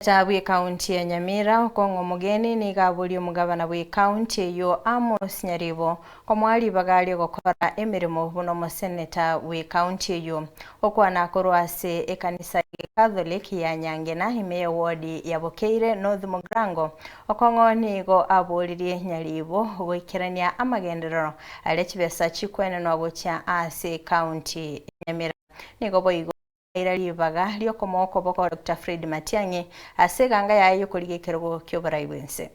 Omoseneta bw'ekaunti ya Nyamira, Okong'o Omogeni nigo aborie omogabana bw'ekaunti eyio Amos Nyaribo komoa ribaga ri'ogokora emeremo buna omoseneta bw'ekaunti eyio. Okwana korwa ase ekanisa ya Catholic ya Nyangena ime y'ewodi ya Bokeire North Mugirango, Okong'o nigo aboririe Nyaribo goikerania amagenderero aria chibesa chikwenenwa gochia ase ekaunti ya Nyamira. Nigo boigo. Aira ribaga ri'okomoa okoboko Doctor Fred Matiang'i ase eganga yaye y'okorigia ekerogo ki'oborai bw'ense.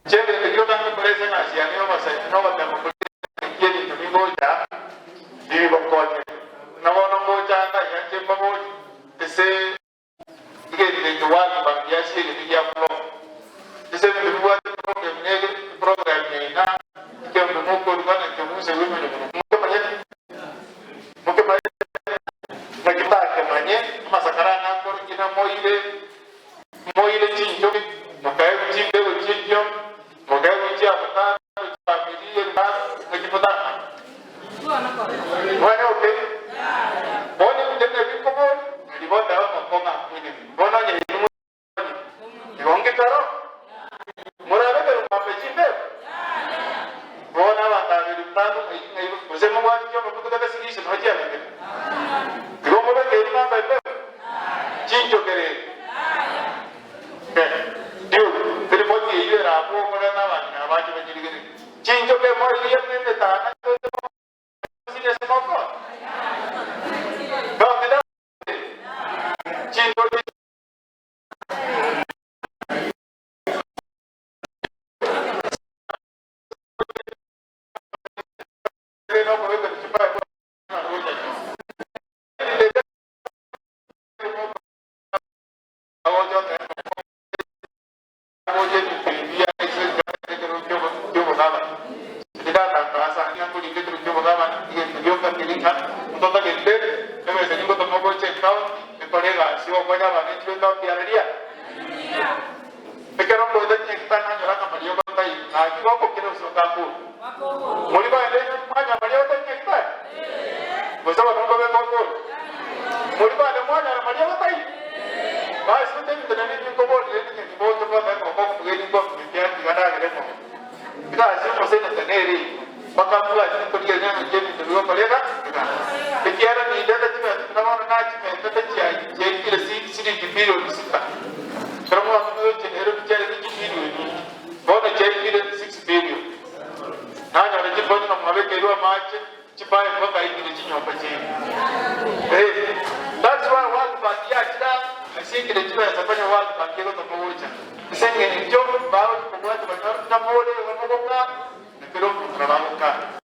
Inche egento gioka ngokora ase egasi yane y'obosaini nogotema korigia naki ebinto bigocha bigokonya. Buna bono ngocha anga iga inche mbaborie ase egento eke World Bank yasieretie gia floor. Ase ebinto bibwate eprogram nere eprogram yaino ekeombe mokoruga na ekebuse bw'emeremo mokemanyete? Mokemanyete? Naki takemanye amasakara ane akore ki namoire, moire chinchoki, mokaegwa chimbego chi'ekio, mokaegwa chi'avocado, chifamiri, ebibasi, naki motamanye? Mwene oke? Bono ebinto ebi nabio nkoboria, na ribotabe amakong'u akwene. Bono onye inwe Igo ngekaro, morabe ekero mwambe chimbebe? Bono abanto abere mbango ng'ai ng'ai gose mobwate chiombe motogete sigisi nonya chiabekire. Igo mobeke eri mwambe embebe? Chinchokere eri. Eh, Duke, eripoti eyio erabwo okoreta abang'ina abache banyerigererie. Chinchoke morigie buna emetana gocha mosirie ase mokoro. Nonye chinchoke. Ekero ngoeta chinyagitari nanyora ng'a amariogo taiyo, naki gokokira gose otakure. Mori baende mwanyora amariogo taiyo nyagitari? Gose bono nkobeka okore? Mori baende mwanyora amariogo taiyo? Basi gose ebinto naende ninkoborire rende ng'a niboche goeta engoko omogeni nkomanya ekiagera tiga ndagere engoko. Egasi y'omoseneta nere eyio, mpaka mbwate nkorigereria ng'a ebinto bigokoreka egasi. Ekiagera nindete chibesa buna bono nachimentete chiaikire siringi bilioni sita. Ekero mwaka ogochia Nairobi chiarenge chibilioni inye, bono chiaikire six billion. Nanyora chiboti na mwabekeirwe amache, chipipe mpaka aikire chinyomba chiaino. Eh, that's why World Bank yachire aa, asiekire chibesa konya World Bank egotoma gocha. Ase eng'encho bagochi kobwatia banyore buna more igo mogokaa, na kera omonto nabo agokaa.